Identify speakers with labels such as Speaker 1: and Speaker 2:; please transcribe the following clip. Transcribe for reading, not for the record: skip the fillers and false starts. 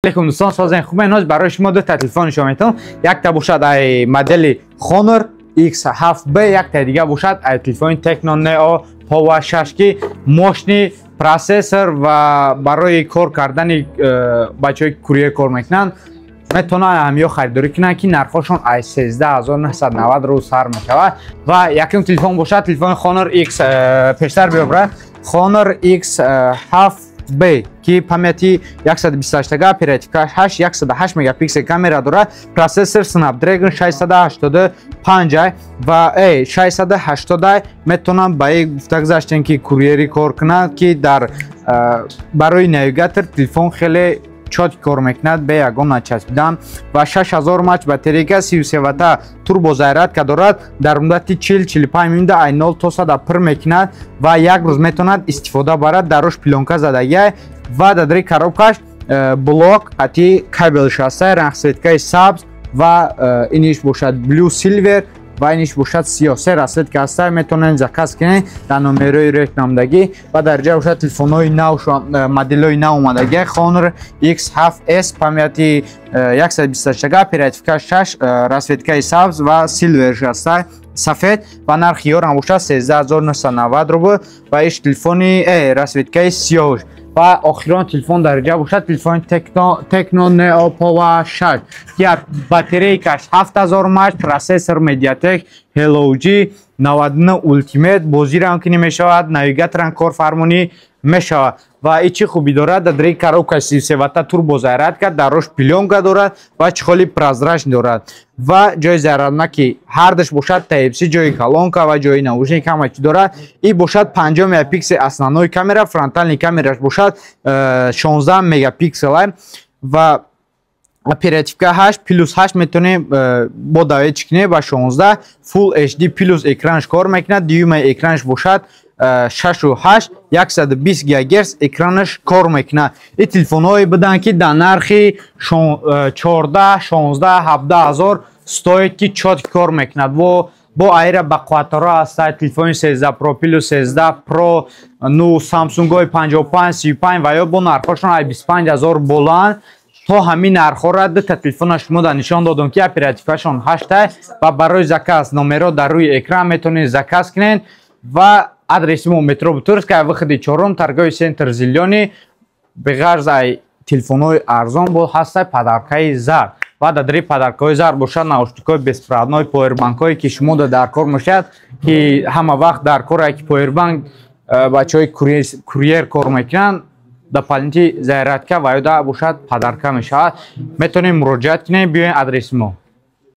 Speaker 1: Алейкум, дӯстон, созен, хубен? Ҳоз барои шумо ду та телефон нишон метавам. Якта бошад ай модели Honor X7B, якта дига бошад ай телефони Tecno Neo Power 6, ки мощный процессор ва барои кор кардани бачаҳои курьер кор мекунанд, метавонанд ҳамиё харидорӣ кунанд, ки нархҳошон аз 13 990 рӯз сар мешавад. Ва якум телефон бошад телефони Honor X, пештар биёбра, Honor X7B, ки памяти 128, оперативка 8, 108 мегапиксел камера дорад, процессор Snapdragon 685 ва 680. Метавонам ба и гуфта гузаштем, ки курьерӣ кор кунад, ки дар барои навигатор телефон хеле чётко кор мекунад, бе ягон начаспидан. Ва 6000 мАч батарейка, 33 ватта турбозарядка дорад, дар муддати 40-45 минута ай 0 то 100 пур мекунад ва як рӯз метавонад истифода барад. Дарош плёнка задагиай ва дар дари коробкаш блок ати кабелш ҳаста. Расцветкаи сабз ва иниш бошад blue silver ва иниш бошад сиёҳ, се расцветка ҳаста. Метавонед заказ кунед дар номерои рекламдагӣ. Ва дар ҷа бошад телефонҳои нав, моделҳои нав омадагӣ: Honor X7S, памяти 128, оперативка 6, расцветкаи сабз ва silver ҳаста, сафед, ва нархи ёрам бошад 13 990 рубл. Ва иш телефони расцветкаи сиёҳ. Ва охирон телефон дар ҷа бошад телефони Tecno Neo Power 6, ки батарейкаш 7000 мАч, процессор MediaTek Helio G 99 Ultimate, бозирам ки мешавад, навигаторам корфармонӣ мешавад. Ва и чӣ хубӣ дорад? Дар дари коробка 33 ватта турбозарядка, дарош плёнка дорад ва чехоли прозрачный дорад ва ҷои заряднаки ҳардаш бошад Type-C, ҷои колонка ва ҷои наушник, ҳама чӣ дорад. И бошад 50 мегапиксел основной камера, фронтальный камераш бошад 16 мегапиксел ва оперативка 8 плюс 8, метавонем бо давечи кунем ба 16. Full HD плюс экранш кор мекунад, дюймаи экранш бошад 6,8, 120 гигагерц экранаш кор мекунад. Ин телефонҳое буданд, ки дар нархи 14, 16, 17 ҳазор стоит, ки чётко кор мекунад. Бо айра ба қувватторо ҳастад телефони 13 Pro Plus, 13 Pro, ну, Самсунгҳои 55, 35 ва ё бо нархҳошон ай 25 ҳазор болоанд. То ҳамин нархҳоро дута телефона шумо да нишон додам, ки оперативкашон ҳашта. Ва барои заказ номеро дар рӯи экран, метавонед заказ кунед. Ва адреси мо: метро Бутырская, выходи чорум, торговый центр «Зелёный». Беғарз ай телефонҳои арзон бо ҳастай подаркаи зар. Ва дар дари подаркаҳои зар бошад наушникҳои беспроводной, повербанкҳое, ки шумо да дар кор мешавад, ки ҳама вақт дар кор, ки повербанк бачаҳои курьер кор мекунанд, дополнительный зарядка ва ё да бошад подарка мешавад. Метавонем муроҷиат кунем, биёен адреси мо.